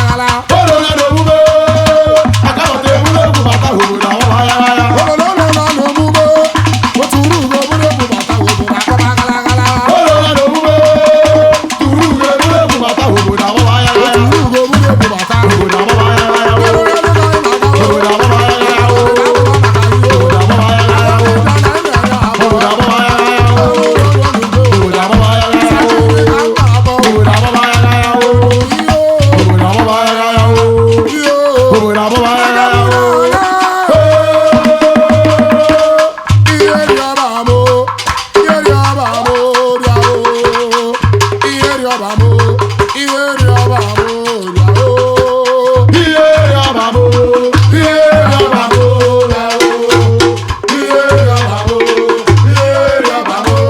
Agala. Olola n'omume, akabata egwuregwu bata obodo agbaba ya ya. Ololola n'omume, oturu ugo bụrụ egwu bata obodo akpọba agala agala. Olola n'omume, turu ugo egwuregwu bata obodo agbaba ya ya. Oturu ugo bụrụ egwu bata. Obodo agbaba ya ya. Obodo agbaba ya ya. Obodo agbaba ya ya. Obodo agbaba ya ya. Obodo agbaba ya ya. Obodo agbaba ya ya. Obodo agbaba ya ya. Obodo agbaba ya ya. Ihe rịọba m, ihe rịọba m, ihe rịọba m, ihe rịọba m. Ihe rịọba m, ihe rịọba m, ihe rịọba m, ihe rịọba m.